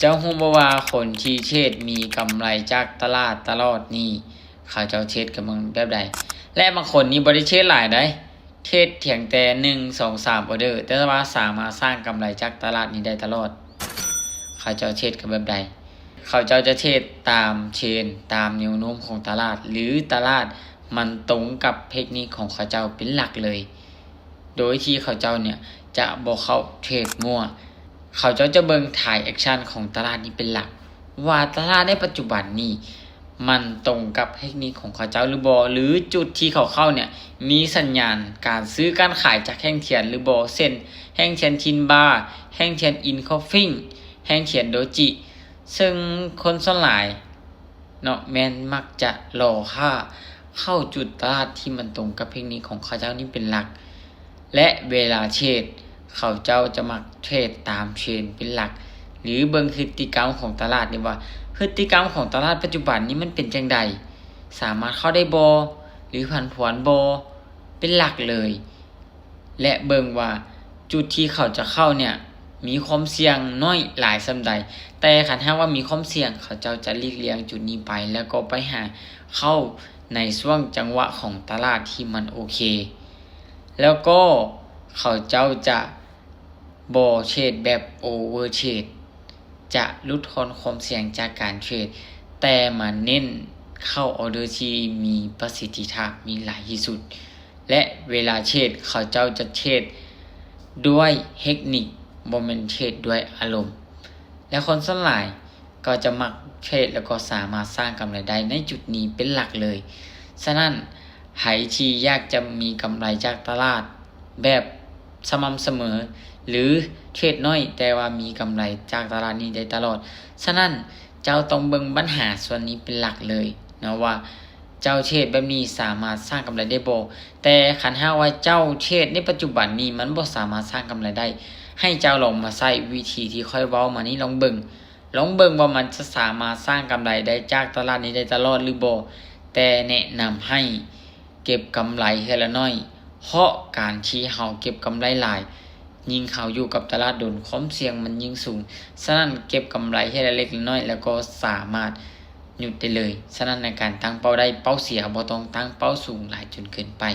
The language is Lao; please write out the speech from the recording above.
ເຈົ້າຮູ້ບໍ່ວ່າຄົນທີ່ເທຣດມີກຳໄລຈາກຕະຫຼາດຕະຫຼອດນີ້ ເຂົາເຈົ້າເທຣດກັນແບບໃດ? ແລະ ບາງຄົນນີ້ບໍ່ໄດ້ເທຣດຫຼາຍໃດ໋, ເທຣດພຽງແຕ່ໜຶ່ງ ສອງ ສາມອອເດີ, ແຕ່ວ່າສາມາດສ້າງກຳໄລຈາກຕະຫຼາດນີ້ໄດ້ຕະຫຼອດ. ເຂົາເຈົ້າເທຣດກັນແບບໃດ? ເຂົາເຈົ້າຈະເທຣດຕາມເທຣນ, ຕາມແນວໂນ້ມຂອງຕະຫຼາດ ຫຼື ຕະຫຼາດມັນຕົງກັບເທັກນິກຂອງເຂົາເຈົ້າເປັນຫຼັກເລີຍ. ໂດຍທີ່ເຂົາເຈົ້າເນຍຈະບໍ່ເຂົ້າເທຣດມົ້ວ. ເຂົາເຈົ້າຈະເບິ່ງທາຍແອັກຊັນຂອງຕະຫຼາດນີ້ເປັນຫຼັກ, ວ່າຕະຫຼາດໃນປັດຈຸບັນນີ້ມັນຕົງກັບເທັກນິກຂອງເຂົາເຈົ້າຫຼືບໍ່, ຫຼື ຈຸດທີ່ເຂົາເຂົ້າເນຍມີສັນຍານການຊື້ການຂາຍຈາກແທ່ງທຽນຫຼືບໍ່, ເຊັ່ນ ແທ່ງທຽນທິນບາ, ແທ່ງທຽນອິນຄອບຟິງ, ແທ່ງທຽນໂດຈິ. ເຊິ່ງຄົນສ່ວນຫຼາຍເນາະ ແມ່ນມັກຈະລໍຖ້າເຂົ້າຈຸດຕະຫຼາດທີ່ມັນຕົງກັບເທັກນິກຂອງເຂົາເຈົ້ານີ້ເປັນຫຼັກ. ແລະ ເວລາເທຣດ ເຂົາເຈົ້າຈະມັກເທຣດຕາມເທຣນເປັນຫຼັກ ຫຼື ເບິ່ງພຶດຕິກຳຂອງຕະຫຼາດນີ້ວ່າ ພຶດຕິກຳຂອງຕະຫຼາດປັດຈຸບັນນີ້ມັນເປັນຈັ່ງໃດ, ສາມາດເຂົ້າໄດ້ບໍ່ ຫຼື ຜັນຜວນບໍ່ ເປັນຫຼັກເລີຍ. ແລະ ເບິ່ງວ່າຈຸດທີ່ເຂົາຈະເຂົ້າເນຍມີຄວາມສ່ຽງໜ້ອຍຫຼາຍສ່ຳໃດ, ແຕ່ຄັນຫາກວ່າມີຄວາມສ່ຽງ ເຂົາເຈົ້າຈະຫຼີກລ່ຽງຈຸດນີ້ໄປ ແລ້ວກໍໄປຫາເຂົ້າໃນຊ່ວງຈັງຫວະຂອງຕະຫຼາດທີ່ມັນໂອເຄ. ແລ້ວກໍເຂົາເຈົ້າຈະບໍ່ເທຣດແບບໂອເວີເທຣດ, ຈະຫຼຸດຜ່ອນຄວາມສ່ຽງຈາກການເທຣດ, ແຕ່ມາເນັ້ນເຂົ້າອອເດີທີ່ມີປະສິດທິພາບ, ມີຫຼາຍທີ່ສຸດ. ແລະ ເວລາເທຣດ ເຂົາເຈົ້າຈະເທຣດດ້ວຍເທັກນິກ, ບໍ່ແມ່ນເທຣດດ້ວຍອາລົມ. ແລະ ຄົນສ່ວນຫຼາຍ ກໍຈະມັກເທຣດ ແລ້ວກໍສາມາດສ້າງກຳໄລໄດ້ໃນຈຸດນີ້ເປັນຫຼັກເລີຍ. ສະນັ້ນ ໃຜທີ່ຢາກຈະມີກຳໄລຈາກຕະຫຼາດແບບສະໝ່ຳສະເໝີ ຫຼື ເທຣດໜ້ອຍແຕ່ວ່າມີກຳໄລຈາກຕະຫຼາດນີ້ໄດ້ຕະຫຼອດ, ສະນັ້ນ ເຈົ້າຕ້ອງເບິ່ງບັນຫາສ່ວນນີ້ເປັນຫຼັກເລີຍເນາະ ວ່າເຈົ້າເທຣດແບບນີ້ສາມາດສ້າງກຳໄລໄດ້ບໍ່? ແຕ່ຄັນຫາກວ່າເຈົ້າເທຣດໃນປັດຈຸບັນນີ້ມັນບໍ່ສາມາດສ້າງກຳໄລໄດ້, ໃຫ້ເຈົ້າລອງມາໃຊ້ວິທີທີ່ຂ້ອຍເວົ້າມານີ້ລອງເບິ່ງ. ລອງເບິ່ງວ່າມັນຈະສາມາດສ້າງກຳໄລໄດ້ຈາກຕະຫຼາດນີ້ໄດ້ຕະຫຼອດຫຼືບໍ່, ແຕ່ແນະນຳໃຫ້ເກັບກຳໄລເທື່ອລະໜ້ອຍ, ເພາະການທີ່ເຮົາເກັບກຳໄລຫຼາຍ, ຍິ່ງເຮົາຢູ່ກັບຕະຫຼາດດົນ, ຄວາມສ່ຽງມັນຍິ່ງສູງ. ສະນັ້ນ ເກັບກຳໄລເທື່ອລະເລັກລະນ້ອຍ ແລ້ວກໍສາມາດຢຸດໄດ້ເລີຍ. ສະນັ້ນ ໃນການຕັ້ງເປົ້າໄດ້, ເປົ້າເສຍບໍ່ຕ້ອງຕັ້ງເປົ້າສູງຫຼາຍຈົນເກີນໄປ.